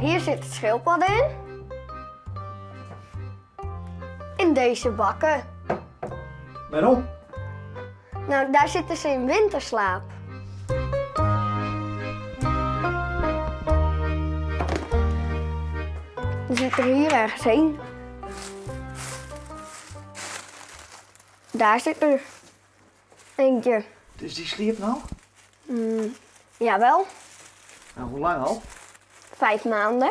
Hier zit het schildpad in. In deze bakken. Wêrom? Nou, daar zitten ze in winterslaap. Er zit er hier ergens een. Daar zit er eentje. Dus die sliept nou? Jawel. En hoe lang al? 5 maanden.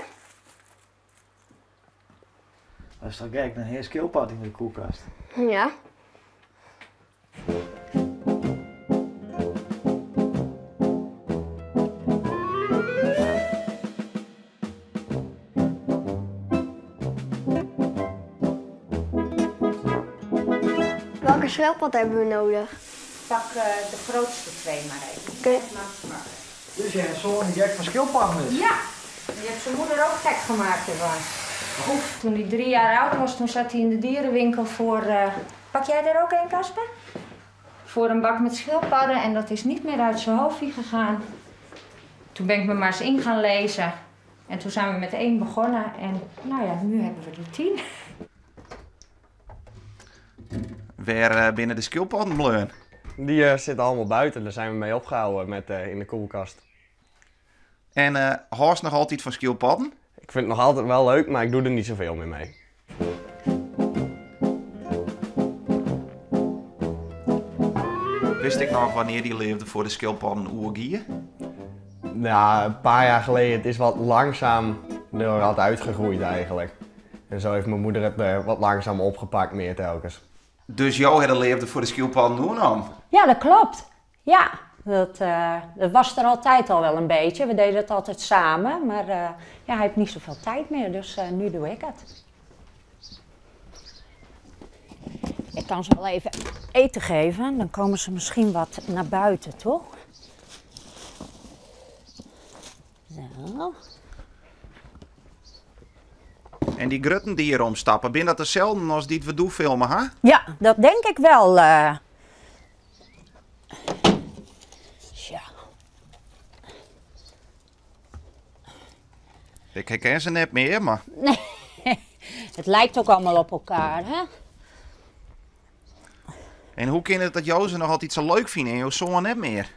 Dat is toch gek, dan heb je schildpad in de koelkast. Ja. Welke schildpad hebben we nodig? Pak de grootste 2 maar even. Oké. Dus jij hebt zo'n gek van schildpadden is? Ja, die heeft zijn moeder ook gek gemaakt ervan. Oh. Toen hij 3 jaar oud was, toen zat hij in de dierenwinkel voor... Pak jij er ook een, Casper? Voor een bak met schildpadden en dat is niet meer uit zijn hoofdje gegaan. Toen ben ik me maar eens in gaan lezen. En toen zijn we met 1 begonnen en nu hebben we er 10. Waar binnen de schildpadden bleun? Die zitten allemaal buiten, daar zijn we mee opgehouden met in de koelkast. En haast nog altijd van schildpadden? Ik vind het nog altijd wel leuk, maar ik doe er niet zoveel meer mee. Wist ik nog wanneer die leefde voor de schildpadden oergier? Ja, een paar jaar geleden. Het is wat langzaam er wat uitgegroeid eigenlijk. En zo heeft mijn moeder het wat langzaam opgepakt meer telkens. Dus jou had de leefde voor de schildpadden oernom? Ja, dat klopt. Ja, dat was er altijd al wel een beetje. We deden het altijd samen, maar hij heeft niet zoveel tijd meer, dus nu doe ik het. Ik kan ze wel even eten geven, dan komen ze misschien wat naar buiten, toch? Zo. En die grutten die hier omstappen, ben dat dezelfde als die het we doen filmen, hè? Ja, dat denk ik wel. Tja. Ik herken ze net meer, maar... Nee, het lijkt ook allemaal op elkaar, hè? En hoe kan het dat jou ze nog altijd zo leuk vinden en jouw zoon net meer?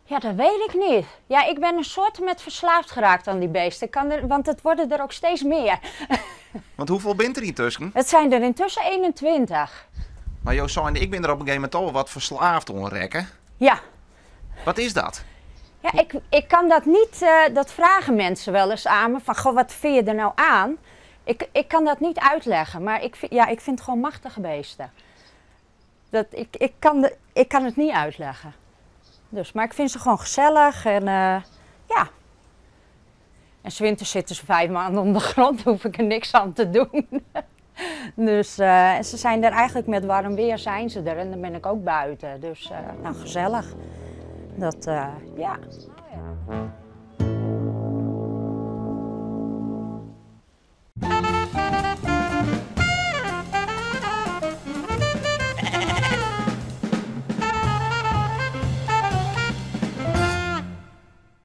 Ja, dat weet ik niet. Ja, ik ben een soort met verslaafd geraakt aan die beesten. Ik kan er, want het worden er ook steeds meer. Want hoeveel bent er intussen? Het zijn er intussen 21. Maar jouw zoon en ik ben er op een gegeven moment al wat verslaafd aan rekken. Ja. Wat is dat? Ja, ik kan dat niet, dat vragen mensen wel eens aan me. Van, goh, wat vind je er nou aan? Ik kan dat niet uitleggen, maar ik vind het gewoon machtige beesten. Ik kan het niet uitleggen. Maar ik vind ze gewoon gezellig en ja. En 's winters zitten ze 5 maanden onder de grond, hoef ik er niks aan te doen. Dus en ze zijn er eigenlijk met warm weer zijn ze er en dan ben ik ook buiten. Dus gezellig. Dat ja.